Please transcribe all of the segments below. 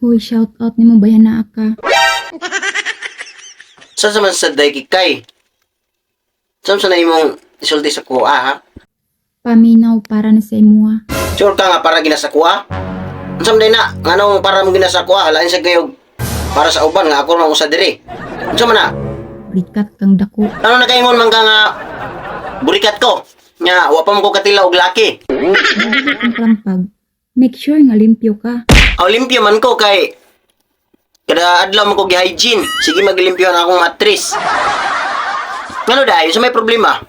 Hoy, shout out nimo bayana ka. Saan sa man sa kay? Saan sa na imong isulti sa kuha, ha? Paminaw para na sa imuha. Sure ka nga para gina sa kuha? Unsa man day na? Nganong para mo gina sa kuha? Halain sa gayog para sa uban nga ako man usa diri. Unsa man na? Burikat kang dako. Ano nakaingon man ka nga burikat ko? Nga wa pa man ko katila og laki. Wala kang kalampag. Make sure nga limpyo ka. Aw limpyo man ko kay kada adlaw man ko gi-hygiene. Sige maglimpyo na akong matris. Ngano dai sa may problema?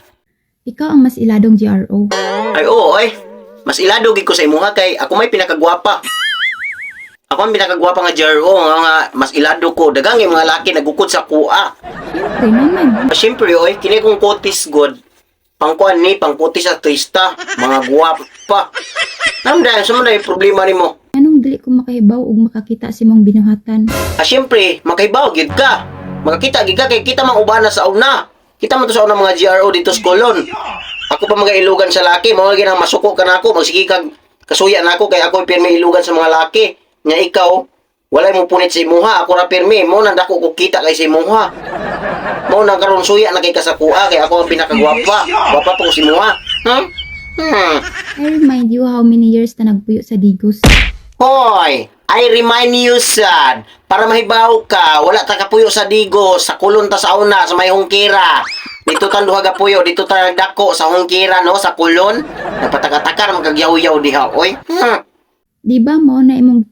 Ikaw ang mas iladong GRO. Ay oo ay. Mas ilado gid ko sa imuha kay ako may pinakagwapa. Ako ang pinakagwapa nga GRO nga, nga mas ilado ko. Dagang yung mga laki nagukod sa kuha. Siyempre naman. Ah, siyempre oy, kini kong kotis god. Pangkuan ni, pangkutis sa trista, mga gwapa. Nam dahil sa man problema nimo. Anong dili ko makahibaw ug makakita sa imong binuhatan? Ah, siyempre, makahibaw gyud ka. Makakita gyud ka kay kita mang ubana sa una. Kita man to sa una mga GRO dito sa Colon. Ako pa mga ilugan sa laki, mao lagi nang masuko ka nako, magsige kag kasuya nako kay ako pirmi ilugan sa mga laki. Nya ikaw, walay mo punit sa imuha, ako ra pirmi, mo nang dako ko kita kay sa imuha. Mao nang karon suya na kay kasakuha kay ako ang pinakagwapa. Gwapa pa ko sa imuha. Hmm? Hmm. I remind you how many years na nagpuyo sa Digos. Hoy, I remind you sad, para mahibaw ka, wala ta kapuyo sa Digos, sa kulon ta sa una, sa may hungkira. Dito tan duha ka puyo, dito ta nagdako sa hungkira no, sa kulon. Nagpataka-taka man kagyaw-yaw diha, oy. Di ba mo na imong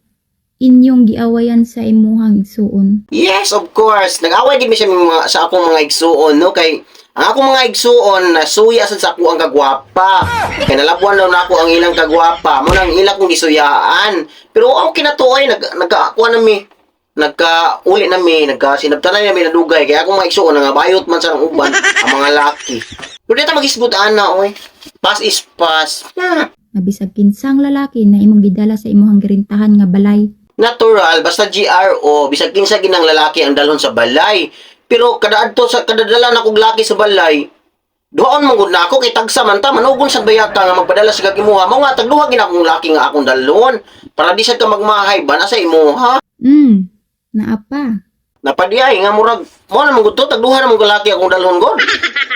inyong giawayan sa imuhang igsuon? Yes, of course. Nag-away gid mi siya mga, sa akong mga igsuon no kay ang akong mga igsuon na suya sad sa ako ang kagwapa. Kay nalabuan daw nako ang ilang kagwapa. Mo nang ila kong gisuyaan. Pero ako kinatuoy nag nagkakuha na mi. Nagkauli na mi, nagkasinabtanan na mi nadugay kay akong mga igsuon nga bayot man sa uban ang mga laki. Pero di ta magisbot ana oy. Pass is pass. Nabisag kinsang lalaki na imong gidala sa imuhang girintahan nga balay. Natural, basta GRO, bisag kinsa ginang lalaki ang dalhon sa balay. Pero kada adto sa kada dala na kog laki sa balay, duhaon man gud na ako kay tagsa man ta manugon sa bayag ka nga magpadala sa kag imuha. Mao nga tagduha gid akong laki nga akong dalhon. Para di sad ka magmahay ba na sa imuha. Naa pa. Napadiay nga murag mo na man gud to tagduha na man gud laki akong dalhon god.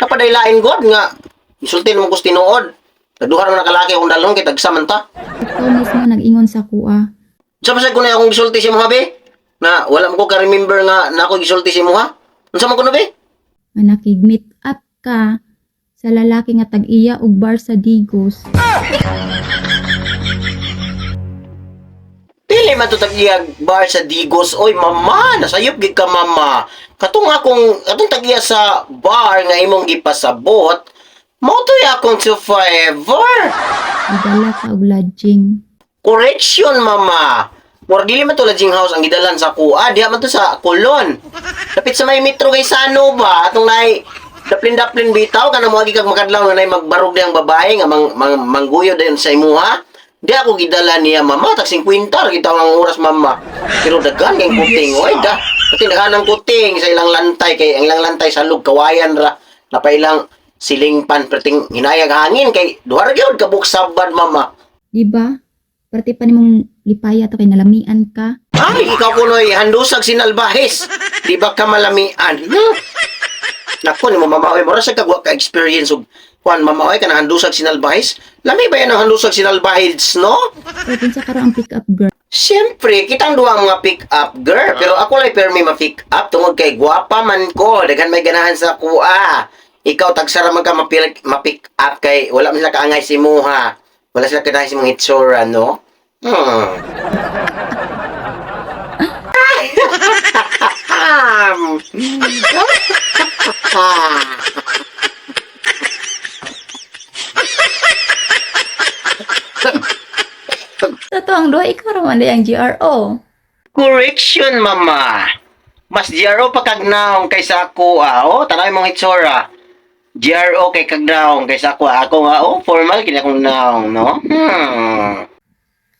Napadaylain god nga isulti naman ko sa tinuod. Tagduha naman na kalaki akong dalhon kay tagsa man ta. Ikaw mismo nag-ingon sa kuha. Sa pa sad ko na akong gisulti sa imuha be? Na wala mo ko ka-remember nga na ako gisulti sa imuha? Unsa man kuno be? Nga nakig-meet up ka sa lalaki nga tag-iya og bar sa Digos. Dili man to tag-iyag bar sa Digos. Oy, mama, nasayop gid ka mama. Katong akong katong tag-iya sa bar nga imong gipasabot, mao to'y akong to forever. Gidala ka og lodging. Correction, mama. Murag dili man to lodging house ang gidalan sa kuha, diha man to sa Colon. Dapit sa may metro kay Sano ba? Atong nay daplin-daplin bitaw kana moagi kag makadlaw nga nay magbarog diyang babae nga mang, mang mangguyo dayon sa imuha. Di ako gidala niya mama, tag 50 ra gitaw ang oras mama. Pero daghan kay kuting, oy da. Pati daghan ang kuting sa ilang lantay kay ang ilang lantay sa lug kawayan ra. Napailang siling pan perting hinayag hangin kay duha ra gyud ka buksabad mama. Di ba? Parte pa nimong lipaya to kay nalamian ka. Ay, ikaw kunoy, handusag sinalbahis. Di ba ka malamian? Hmm? Naku, ni mo mamaoy. Mura sa kagwa ka experience og kuan mamaoy ka na handusag sinalbahis. Lami ba yan ang handusag sinalbahis, no? Pero kinsa karon ang pick up girl? Siyempre, kitang duha ang mga pick up girl. Pero ako lang permi ma-pick up tungod kay gwapa man ko. Daghan may ganahan sa kuha. Ikaw tagsara man ka ma-pick up kay wala man sila kaangay si muha. Wala sila kanahay si mga itsura, no? Totoo ang duha, ikaw ra man ang GRO. Correction, mama. Mas GRO pa kagnaong kaysa ako, ah. Oh, tanay mong itsura. GRO kay kagnaong kaysa ako. Ako nga, oh, formal kini akong naong, no?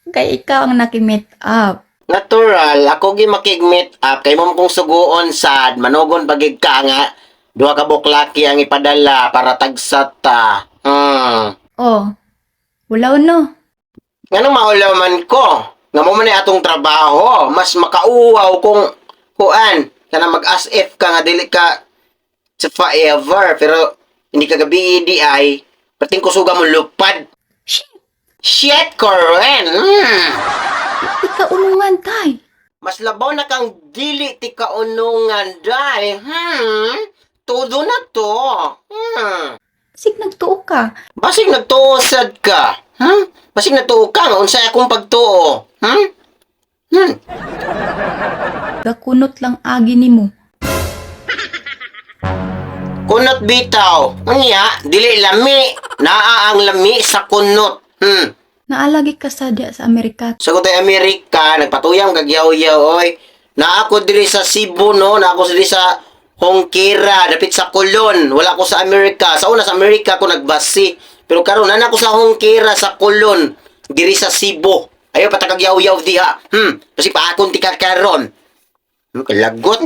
Kay ikaw ang naki-meet up. Natural, ako gi makig-meet up kay mo kong suguon sad, manugon pagig ka nga duha ka buklaki ang ipadala para tagsat ta. Oh, wala no. Nganong maulaw man ko? Nga mo man ni atong trabaho, mas makauwaw kung kuan kana mag as if ka nga dili ka sa forever, pero hindi ka gabi di ay perting kusuga mo lupad. Shit! Shit, Karen. Ikaunungan tay. Mas labaw na kang dili ti kaunungan day. Todo na to. Sig nagtuo ka. Basig nagtuo sad ka. Basig nagtuo ka nga unsay akong pagtuo. Gakunot lang agi nimo. Kunot bitaw. Unya, dili lami. Naa ang lami sa kunot. Naalagi ka sa diya sa Amerika. Sa kutay Amerika, nagpatuyang kagyaw-yaw, oy. Naa ko diri sa Cebu, no? Naa ko diri sa Hongkira, dapit sa Colon. Wala ko sa Amerika. Sa una sa Amerika ko nagbasi. Pero karon naa ko sa Hongkira, sa Colon, diri sa Cebu. Ayo patakagyaw-yaw diha. Kasi paakon ti ka karon. Kalagot.